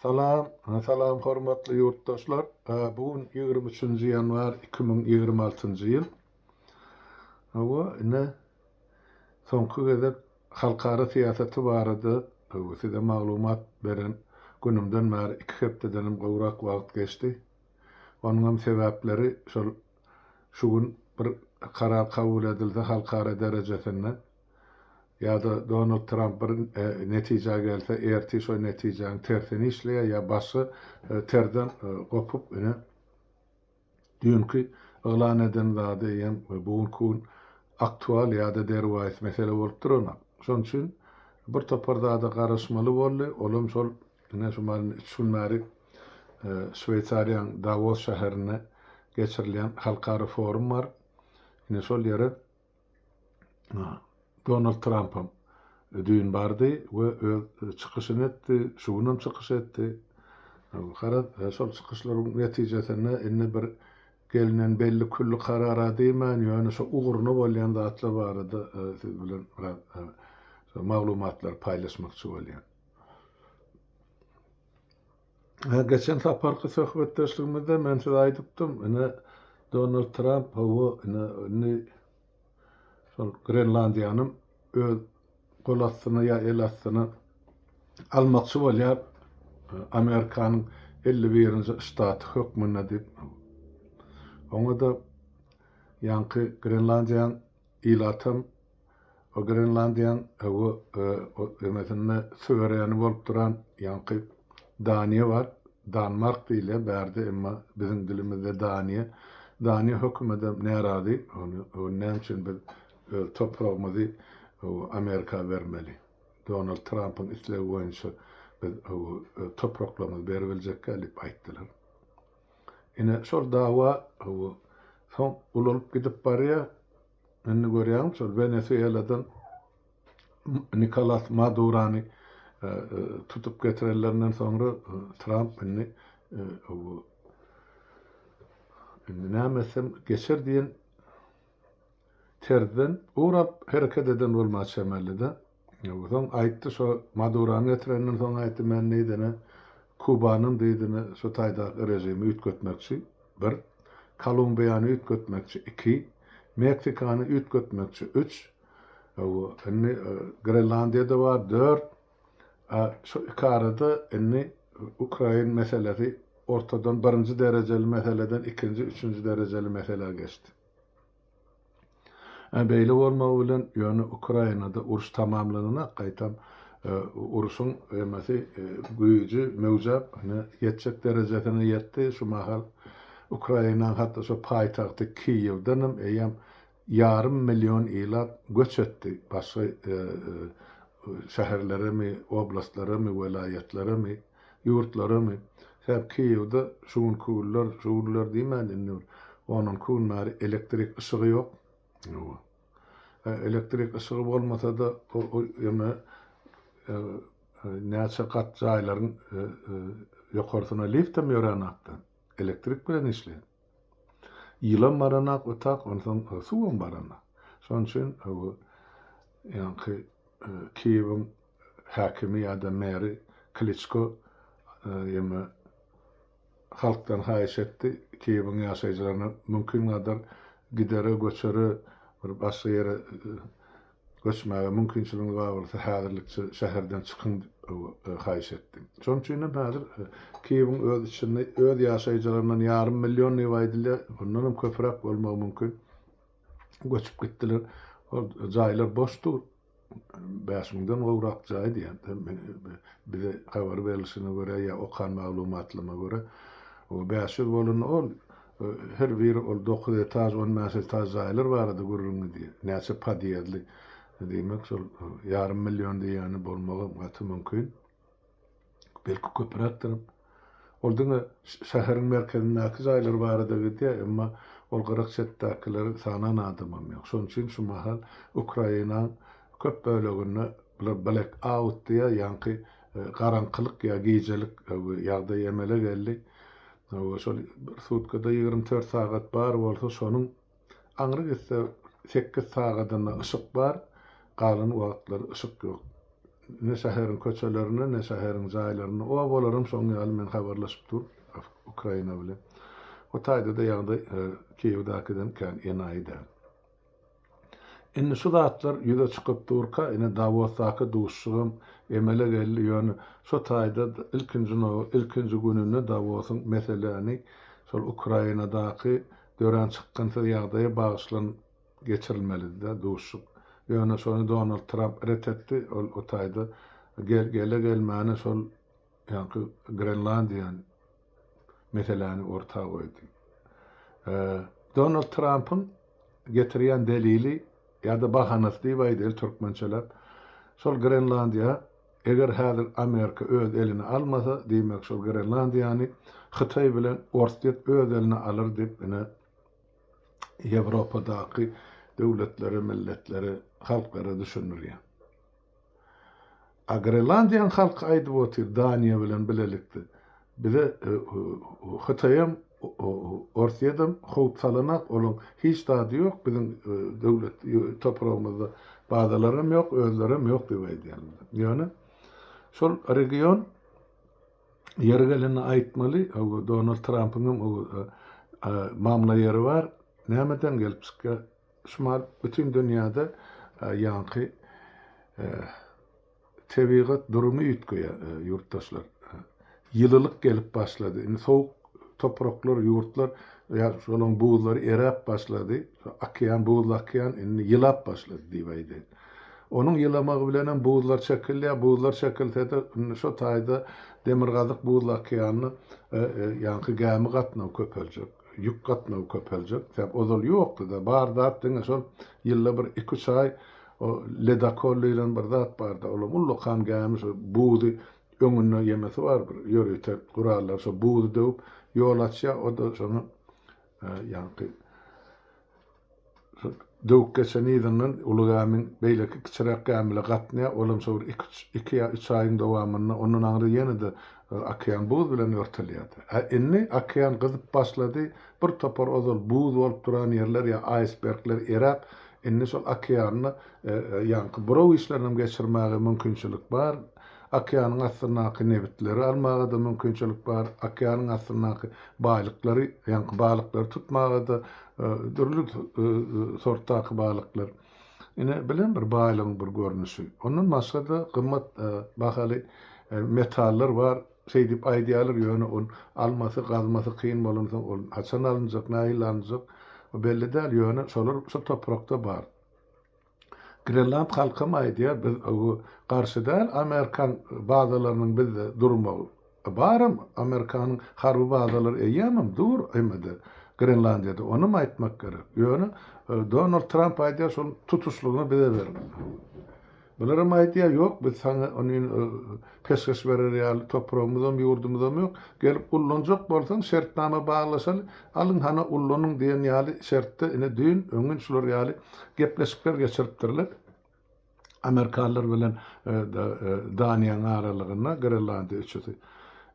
Salam, salam hormatly ýurtdaşlar. Bu gün 23-nji ýanwar 2026-njy ýyl. Hawa, ine soňky gezek halkara syýasaty barada size maglumat beren günümden bäri iki hepdedenem gowrak wagt geçdi. Onuňam sebäpleri şol şu gün bir karar kabul edilse halkara derejesinde ýa-da Donald Tramp bir netijä gelse ertir şo netijäniň tersini işleýär ýa başga terden gopup ine düýnki yglan eden zady eýýäm bu günki gün aktual ýa-da derwaýys mesele bolup duranok. Şonuň üçin bir topar zada garaşmaly boldy. Olam şol ine şu mahaly üç gün bäri Şweýsariýanyň Dawos şäherinde geçirilýän halkara forum bar. Ine şol ýere Donald Trampam düýn bardy we öz çykyşyny etdi, şu günem çykyş etdi. Garaz, şol çykyşlaryň netijesinde indi bir gelnen belli külli karara diýmän, ýöne şo ugruna bolýan zatlar barada siz bilen biraz maglumatlary paýlaşmakçy bolýan. Geçen saparky söhbetdeşligimizde men size aýdypdym, ine Donald Tramp hawa ine indi şol Grenlandiýanam öz gol astyna ýa el astyna almakçy bolýar Amerikanyň 51-nji ştaty hökmünde diýip. Oňa-da ýaňky Grenlandiýanyň ilatam O Grenlandiýaň bu emesinde suwereni bolup duran ýaňky Daniýa bar. Danmark diýilýär bärde, emma biziň dilimizde Daniýa. Daniýa hökümedem närazy. Ony näme üçin biz öz topragymyzy Amerika bermeli? Donald Trampyň islegi boýunça biz öz topraklarymyzy beribiljekkä diýip aýtdylar. Ine şol dawa soň ulalyp gidip barýar. Indi görýäňmi şol Wenesueladan Nikolas Madurany tutup getirenlerinden soňra Tramp indi indi näme etsem geçer diýen terzden ugrap hereket eden bolmaga çemelide. Soň aýtdy şo Madurany getirenden soň aýtdy men diýdine Kubanam diýdine şo taýdaky režimi üýtgetmekçi bir, Kolumbiýany üýtgetmekçi iki, Meksikany üýtgetmekçi üç, indi Grenlandiýada bar dört, a şo iki arada indi Ukrain meselesi ortadan birinji derejeli meseleden ikinji, üçünji derejeli meselä geçdi. Beýle bolmagy bilen, ýöne Ukrainada uruş tamamlananak, gaýtam urşuň emesi güýji möwjäp, ine, ýetjek derejesine ýetdi. Şu mahal Ukrainanyň hatda şo paýtagty Kiýewdenem eýýäm ýarym million ilat göç etdi, başga şäherleremi, oblastlaramy, welaýatlaramy. Ýurtlaramy? Sebäp Kiýewde şu günki günler, şu günler diýmän indi bir on-onki gün bäri elektrik yşygy ýok. Hawa. Elektrik yşygy bolmasa-da o ýöne näçe gat jaýlaryň ýokarsyna liftem ýöränakda. Elektrik bilen işleýär. Ýylam baranak otak, onsoň suwam baranak. Şonuň üçin ýaňky Kiýewiň häkimi ýa-da meri Kliçko ýeme halkdan haýyş etdi, Kiýewiň ýaşaýjylaryna mümkingadar gidere, göçere, bir başga ýere göçmäge mümkinçiligiňiz bar bolsa, häzirlikçe şäherden çykyň diýip haýyş etdi. Şonuň üçin hem häzir Kiýewiň öz içinde öz ýaşaýjylaryndan ýarym million diýip aýdylýar, ondan hem köpräk bolmagy mümkin, göçüp gitdiler. Ol jaýlar boş dur. 5000 den gowrak jaý diýýän. Bize habar berlişine görä ýa okan maglumatlaryma görä, o 500 bolanda ol her biri ol 9 etaž, 15 etaž jaýlar barada gürrüň gidýär. Näçe podýezdli diýmek şol ýarym million diýýäni bolmagam gaty mümkin. Belki köpräkdir. Ol diňe şäheriň merkezindäki jaýlar barada gidýär, emma ol gyrak çetdäkileri sanan adamam ýok. Şonuň üçin şu mahal Ukrainaň köp böleginde bular black out diýýär, ýaňky garaňkylyk ýa gijelik ýagdaý emele geldi. Şol bir sutkada 24 sagat bar bolsa, şonuň Aňry gitse sekiz sagadynda yşyk bar, galan wagtlary yşyk ýok. Ne şäheriň köçelerinde, ne şäheriň jaýlarynda. Obalaram şoň ýaly men habarlaşyp dur Ukraina bilen. O taýda-da ýagdaý Kiýewdäkiden kän enaýy däl. Indi şu zatlar ýüze çykyp durka, ine Dawosdaky duşuşygam emele geldi, ýöne şo taýda ilkinji nobat, ilkinji gününde Dawosyň meseläni şol Ukrainadaky dörän çykgynsyz ýagdaýa bagyşlanyp geçirilmelidi-de duşuşyk. Ýöne şony Donald Tramp ret etdi, ol o taýda gele-gelmäne şol ýaňky Grenlandiýany meseläni orta goýdy. Donald Trampyň getirýän delili ýa-da bahanasy diýip aýdaýly türkmençeläp, şol Grenlandiýa eger häzir Amerika öz eline almasa, diýmek şol Grenlandiýany Hytaý bilen Orsýet öz eline alar diýip ine Ýewropadaky döwletlere, milletlere, halklara düşündirýär. A Grenlandiýanyň halky aýdyp otyr Daniýa bilen bilelikde. Bize Hytaýam, Orsýedem howp salanak, olaň hiç zady ýok, biziň döwlet topragymyzda bazalaram ýok, özlerem ýok diýip aýdýarlar. Ýöne şol region ýeri gelende aýtmaly, Donald Trampyň hem mamla ýeri bar. Nämeden gelip çykýar? Şumal bütin dünýäde ýaňky tebigat durumy üýtgeýär ýurtdaşlar. Ýylylyk gelip başlady. Indi sowuk topraklar, ýurtlar ýa şolaryň buzlary eräp başlady. Okean, buzly okean indi ýylap başlady diýip aýdaýyn. Onuň ýylamagy bilenem buzlar çekilýär. Buzlar çekilse-de indi şo taýda demirgazyk buzly okeanda ýaňky gämi gatnawy köpeljek. Ýük gatnawy köpeljek. Sebäp ozal ýokdy-da. Bar zat diňe şol ýylda bir iki-üç aý o ledokol diýlen bir zat bardy. Olam ullakan gämi şo buzy öňünde ýemesi bar bir ýörite gurallar şo buzy döwüp ýol açýar. O-da şonuň ýaňky Döwük geçen yzyndan uly gämiň beýleki kiçiräk gämile gatnaýar, olam şo bir iki-üç, iki ýa üç aýyň dowamynda ondan aňry ýene-de okean buz bilen örtülýärdi. Ä indi okean gyzyp başlady, bir topar ozal buz bolup duran ýerler ýa aýsbergler eräp, indi şol okeanda ýaňky buraw işlerinem geçirmäge mümkinçilik bar. Okeanyň astyndaky nebitleri almaga-da mümkinçilik bar, okeanyň astyndaky baýlyklary, ýaňky balyklary tutmaga-da dürli sortdaky balyklar. Ine, bilen bir baýlygyň bir görnüşi. Ondan başga-da gymmat bahaly metallar bar, şeý diýip aýdýarlar, ýöne ol almasy, gazmasy kyn bolansoň, ol haçan alynjak, nähili alynjak, o belli däl, ýöne şolar şu toprakda bar. Grenland halkam aýdýar, biz garşy däl amerikan bazalarynyň bizde durmagy. Baram amerikanyň harby bazalary eýýämem dur hemmede Grenlandiýada, onam aýtmak gerek. Ýöne Donald Tramp aýdýar şol tutuşlygyna bize beriň. Bularam aýdýar, ýok, biz saňa ony peşgeş berer ýaly topragymyzam, ýurdumyzam ýok. Gelip ullanjak bolsaň, şertnama baglaşaly, alyň hana ullanyň diýen ýaly şertde ine düýn, öňňin şular ýaly gepleşikler geçiripdirler. Amerikanlar bilen Daniýanyň aralygynda Grenlandiýa üçüsi.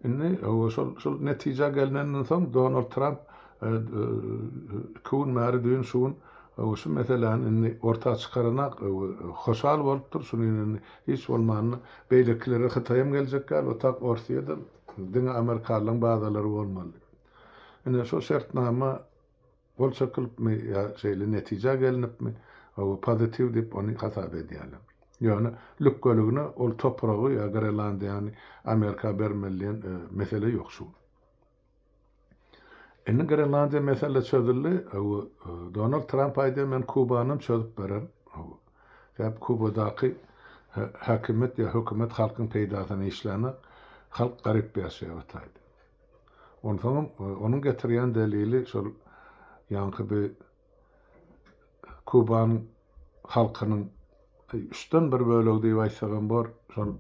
Indi şol şol netijä gelnenden soň Donald Tramp iki gün bäri düýn şu gün şu meseläni indi orta çykarana hoşal bolupdyr. Şuny indi hiç bolmanda beýlekilere Hytaýam geljek ýaly, otak Orsýedem diňe amerikanlaryň bazalary bolmaly. Indi şol şertnama Gol çekilipmi ýa şeýle netijä gelinipmi, hawa, pozitiw diýip ony hasap edýärler. Ýöne lükgeligine ol topragy ýa Grenlandiýany Amerika bermeli diýen mesele ýok şu gün. Indi Grenlandiýa mesele çözüldi. Hawa, Donald Tramp aýdýar, men Kubanam çözüp bererin. Hawa. Sebäp Kubadaky häkimiýet ýa hökümet halkyň peýdasyna işlänok. Halk garyp ýaşaýar o taýda. Onsoňam onuň getirýän delili şol ýaňky bi Kuban halkynyň üçden bir bölegi diýip aýtsagam bor, şol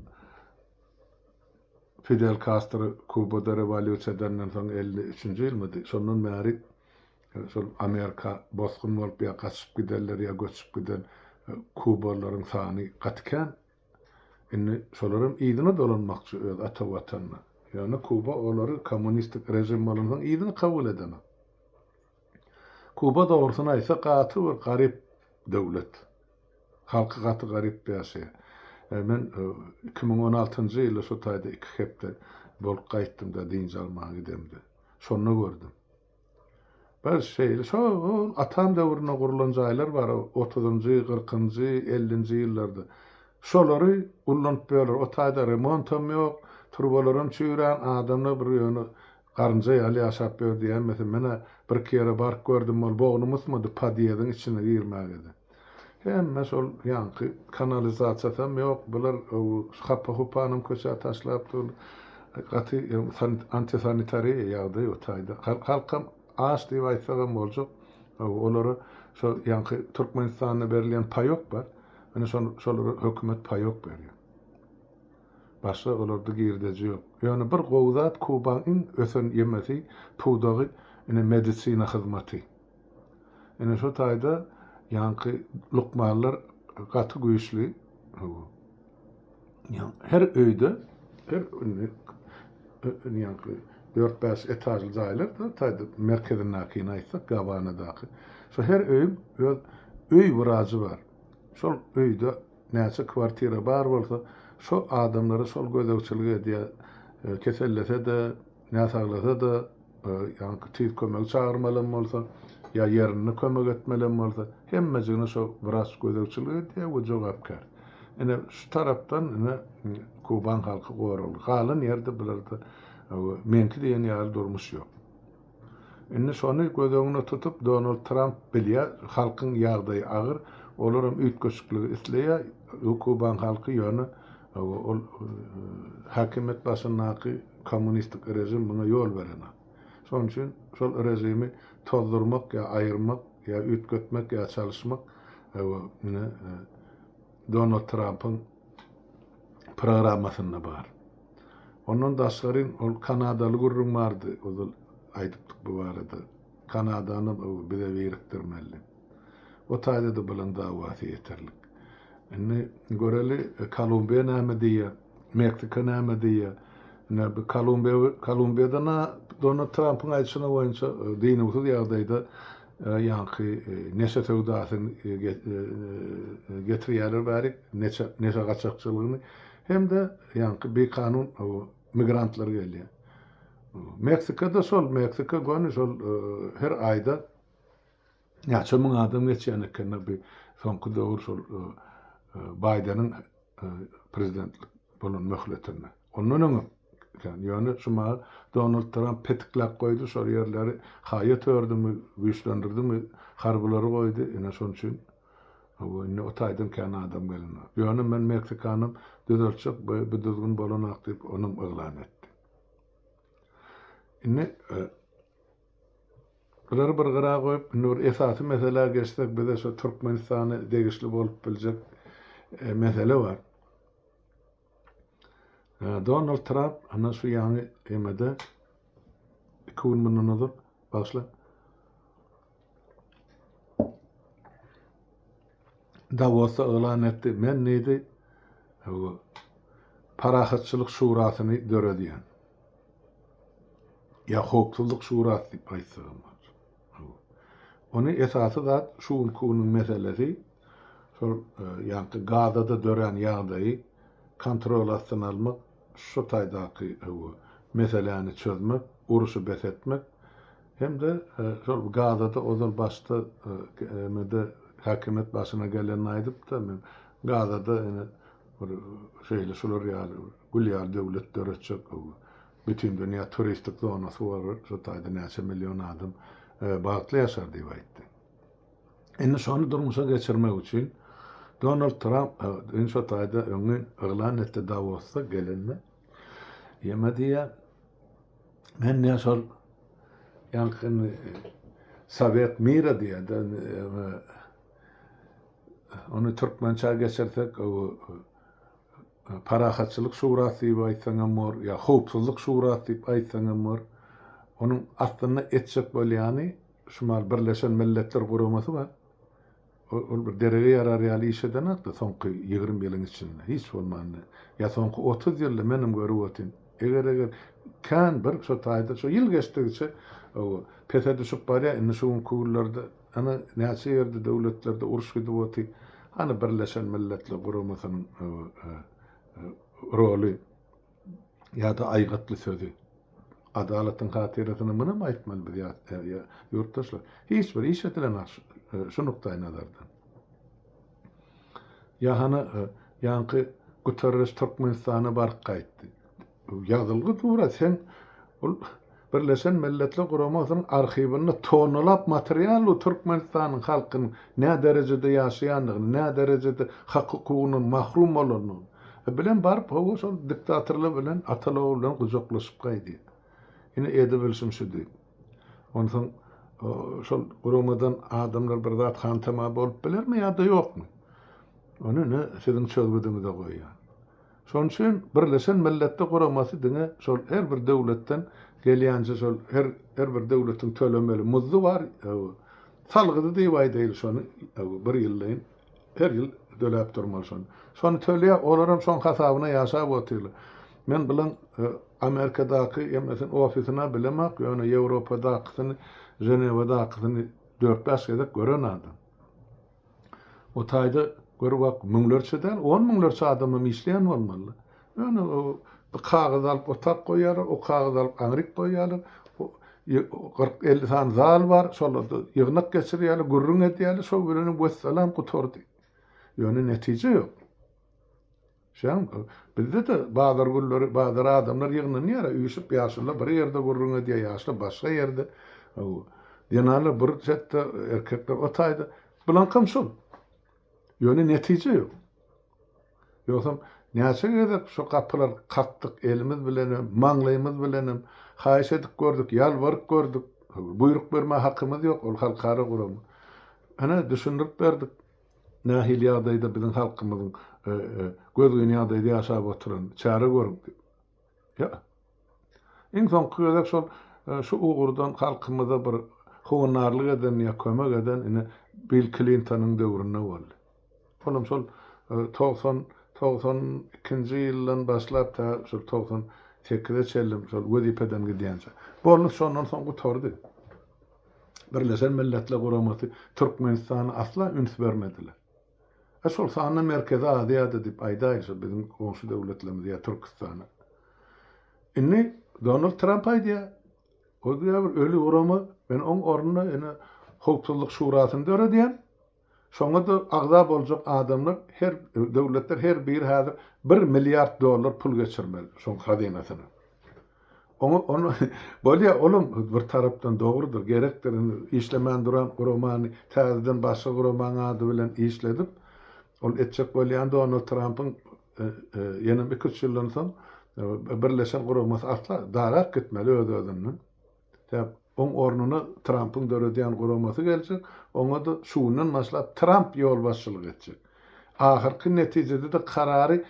Fidel Kastro Kubada rewolýusiýa edenden soň 53-nji ýylmydy, şondan bäri şol Amerika bosgun bolup ýa gaçyp gidenler ýa göçüp giden kubalylaryň sany gaty kän. Indi şolaram yzyna dolanmakçy öz ata watanyna. Ýöne Kuba olary kommunistik režim bolansoň yzyna kabul edenok. Kuba dogrusyny aýtsak gaty bir garyp döwlet. Halky gaty garyp ýaşaýar. Men 2016-njy ýylda şo taýda iki hepde bolup gaýtdym-da, dynç almaga gidemde. Şonda gördüm. Bir şeýle şo-ol atam döwründe gurlan jaýlar bar, otuzynjy, kyrkynjy, ellinji ýyllarda. Şolary ullanyp ýörler. O taýda remontam ýok, turbalaram çüýrän, adamlar bir ýöne garynja ýaly ýaşap ýör diýäýmesin. Men-ä birki ýere baryp gördüm, ol bognum ysmady podýezdiň içine girmäge-de. Hemme şol ýaňky kanalizasiýasam ýok, bular hapa-hupanam köçä taşlap dur. Gaty antisanitariýa ýagdaý o taýda. Halkam aç diýip aýtsagam boljak. Olara şo ýaňky Türkmenistanda berilýän paýok bar. Ine şolara hökümet paýok berýär. Başga olarda girdeji ýok. Ýöne bir gowy zat Kubaň iň ösen ýemesi, pudagy ine medisina hyzmaty. Ine şo taýda ýaňky lukmanlar gaty güýçli. Her öýde her indi ýaňky dört-bäş etažly jaýlar da taýda merkezindäkini aýtsak Gawanadaky. Şo her öýüň öz öý wrajy bar. Şol öýde näçe kwartira bar bolsa şo adamlara şol gözegçilik edýär. Kesellese-de, näsaglasa-da ýaňky tiz kömegi çagyrmalam bolsa, ýa ýerinde kömek etmelem bolsa, hemmejigine şo wraç gözegçilik edýär we jogapkär. Ine, şu tarapdan ine Kuban halky goragly. Galan ýerde bularda meňki diýen ýaly durmuş ýok. Indi şony göz öňüne tutup Donald Tramp bilýär, halkyň ýagdaýy agyr, olaram üýtgeşikligi isleýär, Kuban halky ýöne ol häkimiýet başyndaky Kommunistik režim muňa ýol berenok. Şonuň üçin şol režimi tozdurmak ýa aýyrmak ýa üýtgetmek ýa çalyşmak ine Donald Trampyň programmasynda bar. Ondan daşgaryn ol kanadaly gürrüň bardy, ozal aýdypdyk bu barada. Kanadany bize birikdirmeli. O taýda-da bulaň dawasy ýeterlik. Indi göreli Kolumbiýa näme diýýär, Meksika näme diýýär. Ine bu Kolumbiýa Kolumbiýada-na Donald Trampyň aýdyşyna boýunça dynuwsyz ýagdaýda ýaňky neşe söwdasyny getirýärler bärik, neşe neşe gaçakçylygyny hem-de ýaňky bikanun migrantlar gelýär. Meksikada şol, Meksika göni şol her aýda Näçe müň adam geçýän eken bu soňky döwür şol Baýdeniň prezidentlik bolan möhletinde. Ondan öňem kän. Ýöne şu mahal Donald Tramp petikläp goýdy şol ýerleri haýat ördümi, güýçlendirdimi, harbylary goýdy. Ine şonuň üçin indi o taýdan kän adam gelenok. Ýöne men Meksikanam düzeltjek bu düzgün bolanok diýip onam yglan etdi. Indi Bulary bir gyra goýup, indi bir esasy meselä geçsek, bize şu Türkmenistana degişli bolup biljek mesele bar. Donald Tramp ana şu ýaňy emede iki gün mundan ozal bagyşla Dawosda yglan etdi. Men diýdi, parahatçylyk şurasyny döredýän. Ýa howpsuzlyk şurasy diýip aýtsagam bolar. Ony esasy zat şu günki günüň meselesi şol ýaňky Gazada dörän ýagdaýy kontrol astyna almak, şu taýdaky meseläni çözmek, uruşy bes etmek hem-de şol Gazada ozal başda emede häkimiýet başyna gelende aýdypdy, men Gazada ine bir şeýle şular ýaly gül ýaly döwlet döretjek Bütindünýä turistik zonasy bolar, şo taýda näçe million adam bagtly ýaşar diýip aýtdy. Indi şony durmuşa geçirmek üçin Donald Tramp düýn şo taýda öňňin yglan etdi Dawosda gelende. Ýeme diýýär. Men diýýär şol ýaňky indi Sowet mira diýýär. Ony türkmençä geçirsek Parahatçylyk şurasy diýip aýtsaňam bor, ýa howpsuzlyk şurasy diýip aýtsaňam bor. Onuň aslynda etjek bolýany şu mal Birleşen Milletler Guramasy bar. Ol bir derege ýarar ýaly iş edenok-da soňky 20 ýylyň içinde, hiç bolmanda. Ýa soňky 30 ýylda menem görüp otyryn. Eger-eger kän bir şo taýda şo ýyl geçdigiçe pese düşüp barýar. Indi şu günki günlerde ana näçe ýerde döwletlerde uruş gidip otyr. Hany Birleşen Milletler Guramasynyň roly ýa-da aýgytly sözi? Adalatyň hatyrasyna munam aýtmaly biz ýurtdaşlar. Hiç bir iş edilenok şu nukdaýnazardan. Ýa hany ýaňky Guterreş Türkmenistana baryp gaýtdy. Ýazylgy dur-a sen ol Birleşen Milletler Guramasynyň arhiwinde tonnalap material dur Türkmenistanyň halkynyň nä derejede ýaşaýandygyny, nä derejede hak-hukugyndan mahrum bolandygyny. E bilen baryp hawa şol diktatorlar bilen ataly-ogul bilen gujaklaşyp gaýdýar. Ine edibilşim şu diýip. Onsoň şol guramadan adamlar bir zat hantama bolup bilermi ýa-da ýokmy? Ony ine siziň çözgüdiňize goýýan. Şonuň üçin Birleşen Milletler Guramasy diňe şol her bir döwletden gelýänçe şol her her bir döwletiň tölemeli muzdy bar, salgydy diýip aýdaýly şony bir ýyllaýyn her ýyl töläp durmaly şony. Şony töleýär, olaram şoň hasabyna ýaşap otyrlar. Men bilen Amerikadaky emesini ofisini bilemok, ýöne Ýewropadakysyny, Ženewadakysyny dört-bäş gezek gören adam. O taýda gör bak, müňlerçe däl, on müňlerçe adamam işleýän bolmaly. Ýöne o bir kagyz alyp otag goýýarlar, o kagyzy alyp aňryk goýýarlar. 40-50 sany zal bar, şolarda ýygnak geçirýärler, gürrüň edýärler, şo bilenem wessalam gutardy. Ýöne netije ýok. Şeýle bizde-de bazar günleri bazara adamlar ýygnanýar, üýşüp ýaşulular bir ýerde gürrüň edýär, ýaşlar başga ýerde. Zenanlar bir çetde, erkekler o taýda. Bulaňkam şol. Ýöne netije ýok. Ýogsam näçe gezek şu gapylary kakdyk elimiz bilenem, maňlaýymyz bilenem, haýyş edip gördük, ýalbaryp gördük. Buýruk bermäge hakymyz ýok, ol halkara gurama. Ine, düşündirip berdik. Nähili ýagdaýda biziň halkymyzyň gözgyny ýagdaýda ýaşap oturanyny, çäre görüň diýip. Ýa. Iň soňky gezek şol şu ugurdan halkymyza bir howandarlyk eden ýa kömek eden ine Bill Klintonyň döwründe boldy. Olam şol 90 92-nji ýyldan başlap tä şol 98-e çenli şol wezipeden gidýänçä. Boldy şondan soň gutardy. Birleşen Milletler Guramasy Türkmenistana asla üns bermediler. E şol sanda Merkezi Aziýada diýip aýdaýyl şo biziň goňşy döwletlerimiz ýa Türküstana. Indi Donald Tramp aýdýar, o diýýär bir öli gurama, men oň ornuna ine Howpsuzlyk Şurasyny döredýän. Şoňa-da agza boljak adamlar her döwletler her biri häzir bir milliard dollar pul geçirmeli şoň hazynasyna. Oňa ony bolýa olam bir tarapdan dogrudyr, gerekdir indi işlemän duran guramany täzeden başga guramaň ady bilen işledip ol etjek bolýan Donald Trampyň ýenem iki-üç ýyldan soň birleşen guramasy asla dagap gitmeli öz-özünden. Sebäp oň ornuna Trampyň döredýän guramasy geljek, oňa-da şu günden başlap Tramp ýolbaşçylyk etjek. Ahyrky netijede-de karary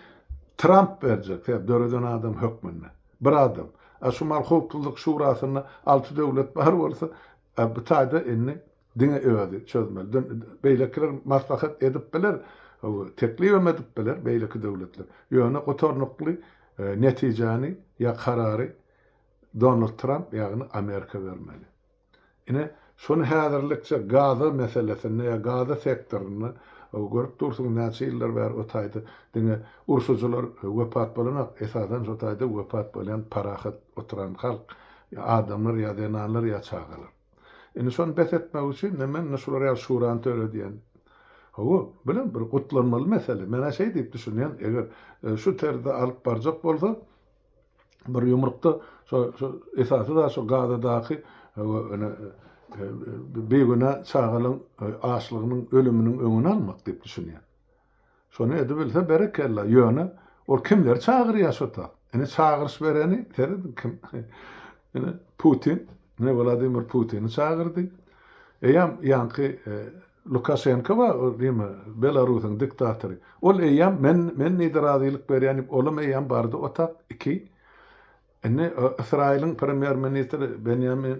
Tramp berjek, sebäp döreden adam hökmünde. Bir adam. A şu mal howpsuzlyk şurasynda alty döwlet bar bolsa, bu taýda indi diňe özi çözmeli. Beýlekiler maslahat edip biler, teklibem edip biler beýleki döwletler. Ýöne gutarnykly netijäni ýa karary Donald Tramp ýagny Amerika bermeli. Ine, şony häzirlikçe Gaza meselesinde ýa Gaza sektorynda görüp dursuňyz näçe ýyllar bäri o taýda diňe urşujylar wepat bolanok, esasan şo taýda wepat bolýan parahat oturan halk, adamlar ýa zenanlar ýa çagalar. Indi şony bes etmek üçin ine men ine şular ýaly şurany döredýän. Hawa, bilen bir gutlanmaly mesele. Men-ä şeý diýip düşünýän, eger şu terzde alyp barjak bolsa, bir ýumrukda şo şo esasy zat şo Gazadaky ene bigünä çagalaň açlygynyň ölüminiň öňüni almak diýip düşünýän. Şony edibilse berekella, ýöne ol kimleri çagyrýar şo tak? Ine çagyryş bereni serediň kim? Ine Putin, ine Wladimir Putini çagyrdy. Eýýäm ýaňky Lukaşenko bar, ol neme, Belarusyň diktatory. Ol eýýäm men men diýdi razylyk berýän diýip, olam eýýäm bardy otap, iki. Indi Ysraýylyň premýer-ministri Benýamin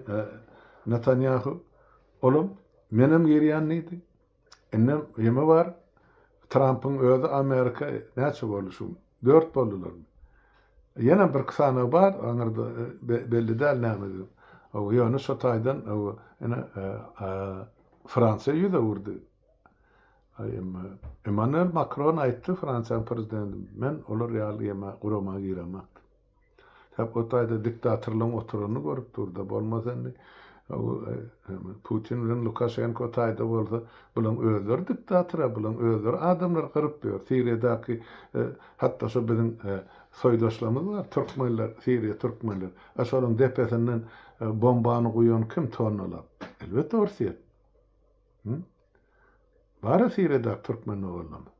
Netanýahu, olam menem girýän diýdi. Indem ýeme bar, Trampyň özi Amerika näçe boldy şu gün? Dört boldularmy? Ýene birki sanaw bar, aňyrda belli däl näme. Ýöne şo taýdan ine Fransiýa ýüz öwürdi. Emmanuel Makron aýtdy, Fransiýanyň prezidenti, men olar ýaly ýeme gurama giremak. Sebäp o taýda diktatorlaryň oturanyny görüp dur-da, bolmasa indi Putin bilen Lukaşenko o taýda bolsa, bulaň özleri diktator-a, bulaň özleri adamlary gyryp ýör. Siriýadaky hatda şo biziň soýdaşlarymyz bar, türkmenler, siriýa türkmenler. A şolaň depesinden bombany guýan kim tonnalap? Elbetde Orsýet. Bar-a Siriýadaky türkmen doganlarymyz.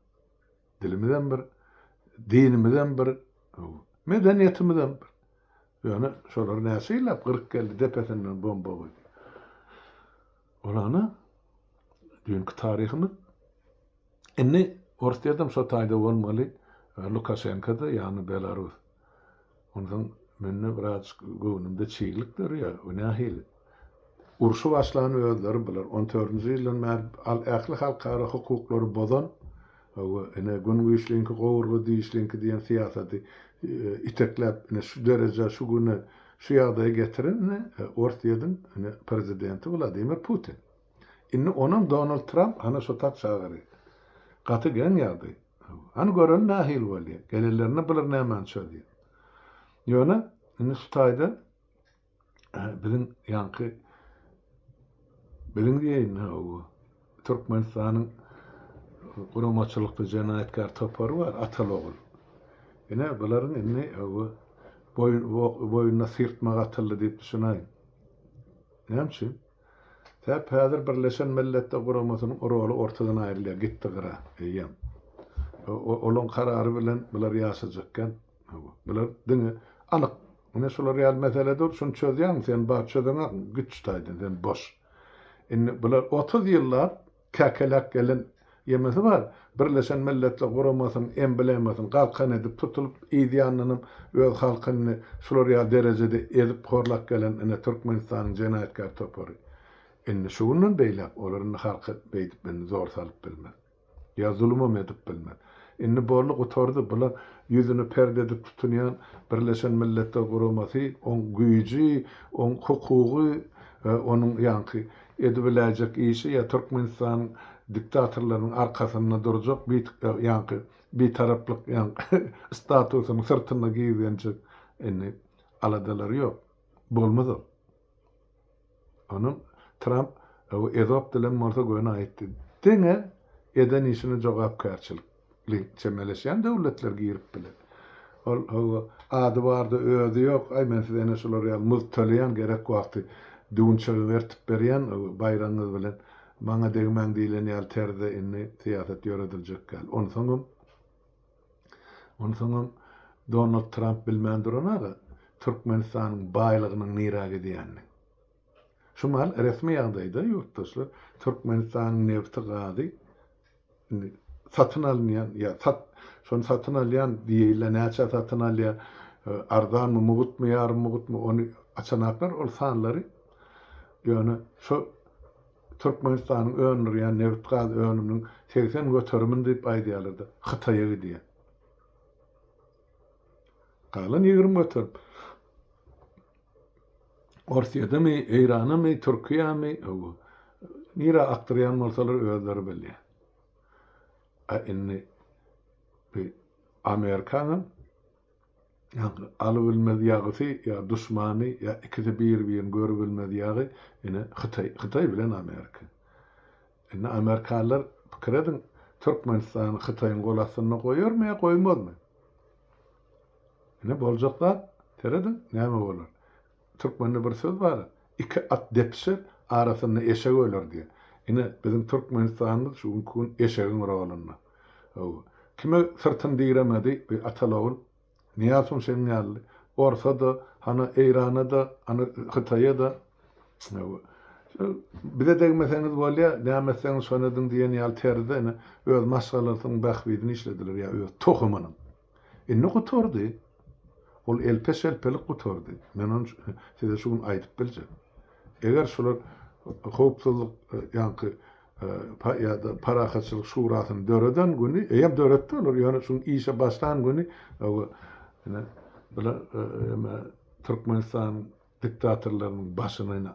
Dilimizem bir, dinimizem bir, medeniýetimizem bir. Ýöne şolar näçe ýyllap gyryp geldi, depesinden bomba guýdy. Ol ana düýnki taryhymyz. Indi Orsýetem şo taýda bolmaly, Lukaşenko-da, ýagny Belarus. Onsoň mende birazjyk göwnümde çiglik dörýär, bu nähili? Urşy başlan özleri bular. On dördünji ýyldan bäri ähli halkara hukuklary bozan, hawa, ine, gün güýçliňki, gowurga dişliňki diýen syýasaty itekläp, ine, şu derejä, şu güne, şu ýagdaýa getiren, ine, Orsýetiň, ine, prezidenti Wladimir Putin. Indi onam Donald Tramp hana şo tak çagyrýar. Gaty geň ýagdaý. Hany göreli nähili bolýar. Gelenlerinde bular nämäni çözýär. Ýöne indi şu taýda biziň ýaňky biziň diýeýin hawa Türkmenistanyň guramaçylykly jenaýatkär topary bar ataly-ogul. Ine bularyň indi hawa boýun boýnuna syrtmak atyldy diýip düşünäýiň. Näme üçin? Sebäp häzir Birleşen Milletler Guramasynyň roly ortadan aýrylýar, gitdi gyra, eýýäm. Olaň karary bilen bular ýaşajakkan. Bular diňe anyk. Ine şular ýaly mesele dur, şuny çözýäňmi sen, bar çözeňok, git şu taýdan, sen boş. Indi bular 30 ýyllap Käkeläp gelen ýemesi bar, Birleşen Milletler Guramasynyň emblemasyny galkan edip tutulyp, yz ýanyndanam öz halkyny şular ýaly derejede ezip horlap gelen ine Türkmenistanyň jenaýatkär topary. Indi şu günden beýläk olar indi halka beýdip indi zor salyp bilmez. Ýa zulumam edip bilmez. Indi boldy gutardy bular ýüzüni perde edip tutunýan Birleşen Milletler Guramasy oň güýji, oň hukugy, onuň ýaňky edibiläýjek işi ýa Türkmenistanyň diktatorlarynyň arkasynda durjak bi ýaňky bitaraplyk ýaňky statusynyň syrtynda gizlenjek indi aladalary ýok. Bolmaz ol. Onam Tramp ezop dilem bolsa göni aýtdy. Diňe eden işine jogapkärçilik. Li çemeleşýän döwletler girip biler. Ol hawa, ady barda özi ýok, aý men size ene şular ýaly muzd töleýän, gerek wagty düwünçegi ertip berýän, baýragyňyz bilen maňa degmäň diýlen ýaly terzde indi syýasat ýörediljek däl. Onsoňam, onsoňam Donald Tramp bilmän duran-a Türkmenistanyň baýlygynyň nirä gidýänini. Şu mahal resmi ýagdaýda ýurtdaşlar Türkmenistanyň nebti, gazy indi satyn alynýan ýa sat şony satyn alýan diýeýle näçä satyn alýar arzanmy mugutmy ýarym mugutmy ony açanaklar ol sanlary ýöne şo Türkmenistanyň öndürýän nebit gaz önüminiň 80 göterimini diýip aýdýarlar-da Hytaýa gidýär. Galan 20 göterim. Orsýedemi, Eýranamy, Türkiýämi, hawa, nirä akdyrýan bolsalar özleri bilýär. A indi bi Amerikanyň ýaňky alybilmez ýagysy ýa duşmany ýa ikisi bir-birini görübilmez ýagy ine Hytaý, Hytaý bilen Amerika. Indi amerikanlar pikir ediň Türkmenistany Hytaýyň gol astynda goýarmy ýa goýmazmy? Ine boljak zat, serediň, näme bolar. Türkmende bir söz bar, Iki at depişer, arasynda eşek öler diýen. Ine, biziň Türkmenistanymyz şu günki gün eşegiň rolunda. Hawa. Kime syrtyny diremedi bi ataly-ogul? Nyýazow şeň ýaly. Orsa-da, hany Eýrana-da, hany Hytaýa-da. Hawa. Bize degmeseňiz bolýar, näme etseňiz şony ediň diýen ýaly terzde ine öz maşgalasynyň bähbidini işlediler ýa öz tohumynyň. Indi gutardy. Ol elpe-şelpelik gutardy. Men ony size şu gün aýdyp biljek. Eger şular howpsuzlyk ýaňky ýa-da parahatçylyk şurasyny döreden güni, eýýäm döretdi olar, ýöne şuň işe başlan güni ine bular Türkmenistanyň diktatorlarynyň başyna ine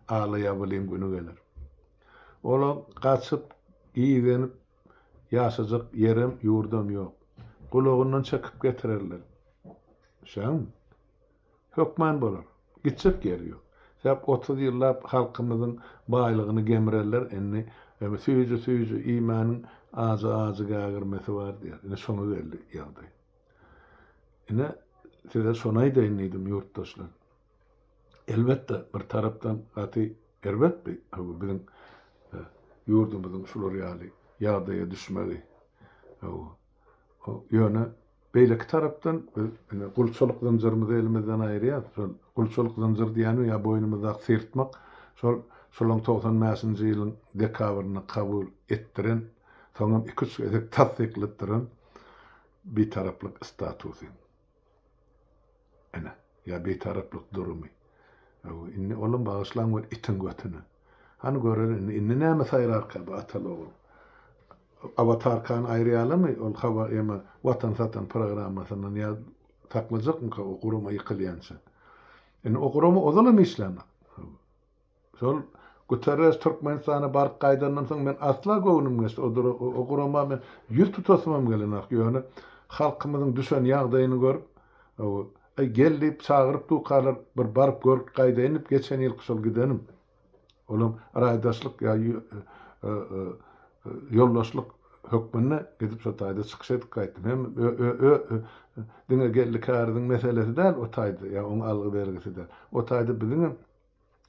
ala ýabylyň güni geler. Olar gaçyp, gizenip. Ýaşajak ýerem, ýurdam ýok. Gulagyndan çekip getirerler. Düşýäňmi? Hökman bolar. Gitjek ýeri ýok. Sebäp 30 ýyllap halkymyzyň baýlygyny gemrerler, indi süýji-süýji iýmäniň ajy-ajy gägirmesi bar diýer. Ine şoňa geldi ýagdaý. Ine size şony aýdaýyn diýdim ýurtdaşlar. Elbetde bir tarapdan gaty erbet bi biziň ýurdumyzyň şular ýaly ýagdaýa düşmegi. Ýöne beýleki tarapdan biz ine gulçulyk zynjyrymyzy elimizden aýyrýas. Şol gulçulyk zynjyr diýýänim ýa boýnumyzdaky syrtmak şol şolaň 95-nji ýylyň dekabrynda kabul etdiren, soňam iki-üç gezek tassyklatdyran bitaraplyk statusy. Ine, ýa bitaraplyk durumy. Hawa, indi olam bagyşlaň bir itiň götüne. Hany göreli indi, indi näme saýrarka bu ataly ogul. Awatarkany aýyrýalarmy ol habar eme Watan satan programmasyndan ýa saklajakmyka o gurama ýykylýança. Indi o gurama ozalam işlänok. Şol Guterres Türkmenistana baryp gaýdandan soň men asla göwnüm geçdi. O gurama men ýüz tutasymam gelenok. Ýöne halkymyzyň düşen ýagdaýyny görüp, aý gel diýip çagyryp dukalar bir baryp görüp gaýdaýyn diýip geçen ýylky şol gidenim. Olam raýdaşlyk ýa ýoldaşlyk hökmünde gidip şo taýda çykyş edip gaýtdym. Hem diňe Geldi Käriziň meselesi däl o taýda ýa oň algy-bergisi däl. O taýda biziňem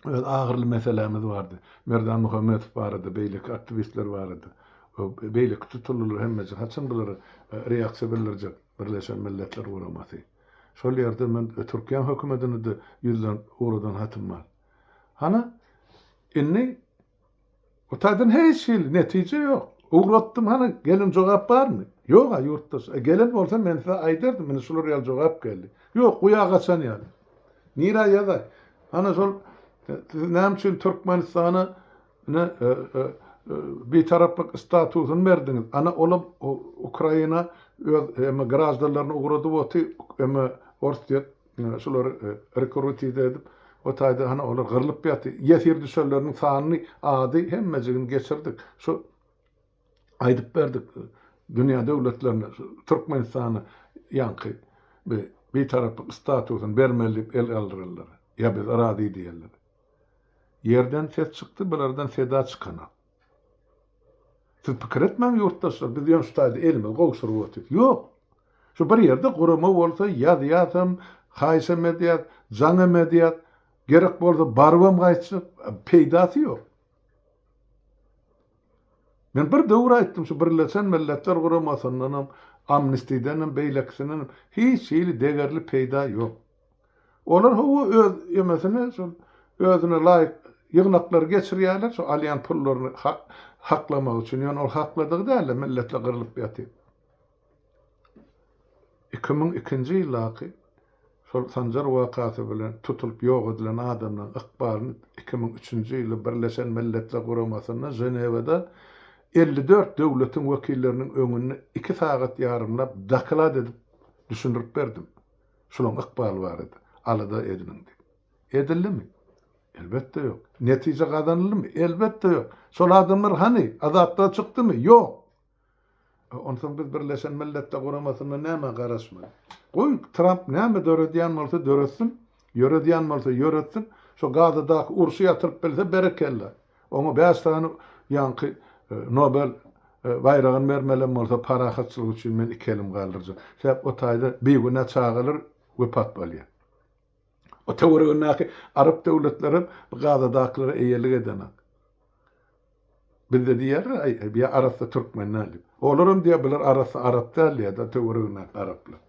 öz agyrly meselämiz bardy. Merdan Muhammedow barada, beýleki aktiwistler barada, beýleki tutuldylar hemmesi. Haçan bulara reaksiýa bildirjek Birleşen Milletler Guramasy? Şol ýerde men Türkiýäň hökümetine-de ýüzlenip ugradan hatym bar. Hana, indi O taýdan hiç hili netije ýok. Ugratdym hany gelen jogap barmy? Ýog-a ýurtdaş. E, gelen bolsa men size aýdardym, ine şular ýaly jogap geldi. Ýok, guýa gaçan ýaly. Nirä ýazaý? Hany şol e, siz näme üçin Türkmenistana ine e, e, bitaraplyk statusyny berdiňiz? Ana olam Ukraina öz eme graždanlaryny ugradyp oty, eme Orsýet Şulary rekrutida edip, o taýda hany olar gyrlyp ýaty. Ýesir düşenleriniň sanyny, ady hemmejigini geçirdik. Şu aýdyp berdik dünýä döwletlerine Türkmenistana ýaňky bi bitaraplyk statusyny bermeli diýip el galdyrarlar. Ýa biz razy diýerler. Ýerden ses çykdy, bulardan seda çykanok. Siz pikir etmäň ýurtdaşlar, biz ýöne şu taýda elimizi gowşuryp otyrys. Ýok. Şu bir ýerde gurama bolsa ýazýasam, haýyşam edýäs, jaňam edýäs, gerek bolsa barybam gaýtjak, peýdasy ýok. Men bir döwür aýtdym, şu Birleşen Milletler Guramasyndanam, Amnistidenem, beýlekisindenem hiç hili degerli peýda ýok. Olar hawa öz emesine şol özüne laýyk ýygnaklary geçirýärler şo alýan pullaryny haklamak üçin. Ýöne ol hakladygy däl-de milletler gyrlyp ýatyr. 2002-nji ýyldaky şol Sanjar wakasy bilen tutulyp ýok edilen adamlaryň ykbalyny 2003-nji ýylda Birleşen Milletler Guramasynda Ženewada 54 döwletiň wekilleriniň öňünde iki sagat ýarymlap doklad edip düşündirip berdim. Şulaň ykbaly barada alada ediniň diýip. Edildimi? Elbetde ýok. Netije gazanyldymy? Elbetde ýok. Şol adamlar hany? Azatlyga çykdymy? Ýok. Onsoň biz Birleşen Milletler Guramasyndan nämä garaşmaly? Goý, Tramp näme döredýän bolsa döretsin, ýöredýän bolsa ýöretsin. Şo Gazadaky urşy ýatyryp bilse berekella. Oňa bäş sany ýaňky Nobel baýragyny bermelem bolsa parahatçylyk üçin men iki elim galdyrjak. Sebäp o taýda bigünä çagalar wepat bolýar. O töweregindäki arap döwletlerem bu Gazadakylara eýelik edenak. Bizde diýýärler, aý, bu arassa türkmen däl diýip. Olaram diýýär, bular arassa arap däl diýýär-de töweregindäki araplar.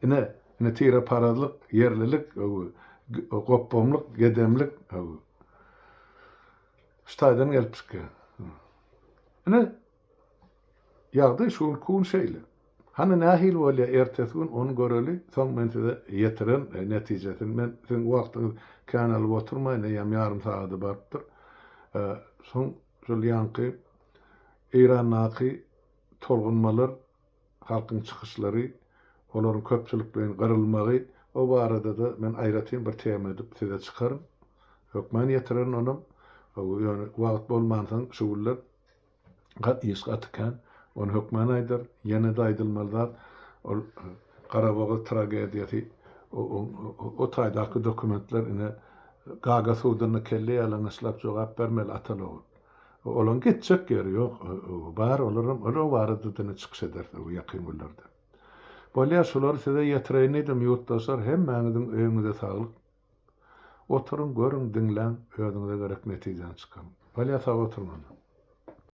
Ine, ine tireparazlyk, ýerlilik, gopbamlyk, gedemlik. Şu taýdan gelip çykýar. Ine, ýagdaý şu günki gün şeýle. Hany nähili bolýar ertesi gün ony göreli, soň men size ýetiren netijesini. Men siziň wagtyňyzy kän alyp oturmaýyn, eýýäm ýarym sagada barypdyr. Soň şol ýaňky Eýrandaky tolgunmalar Halkyň çykyşlary, olaryň köpçülikleýin gyrylmagy, o barada-da men aýratyn bir tema edip size çykaryn. Hökman ýetirerin onam. Ýöne wagt bolmansoň şu günler iş gaty kän. Ony hökman aýdar. Ýene-de aýdylmaly zat, ol Garabogaz tragediýasy, o taýdaky dokumentler ine Gaga sudunda kelle ýalaňaçlap jogap bermeli ataly-ogul. Olaň gitjek ýeri ýok. Bar olaram, ol o barada-da ine çykyş ederis ýakyn günlerde. Bolýar, şulary size ýetireýin diýdim, ýurtdaşlar, hemmäňiziň öýüňize saglyk. Oturyň, görüň, diňläň, özüňize gerek netijäni çykaryň. Bolýar, sag oturyň onda.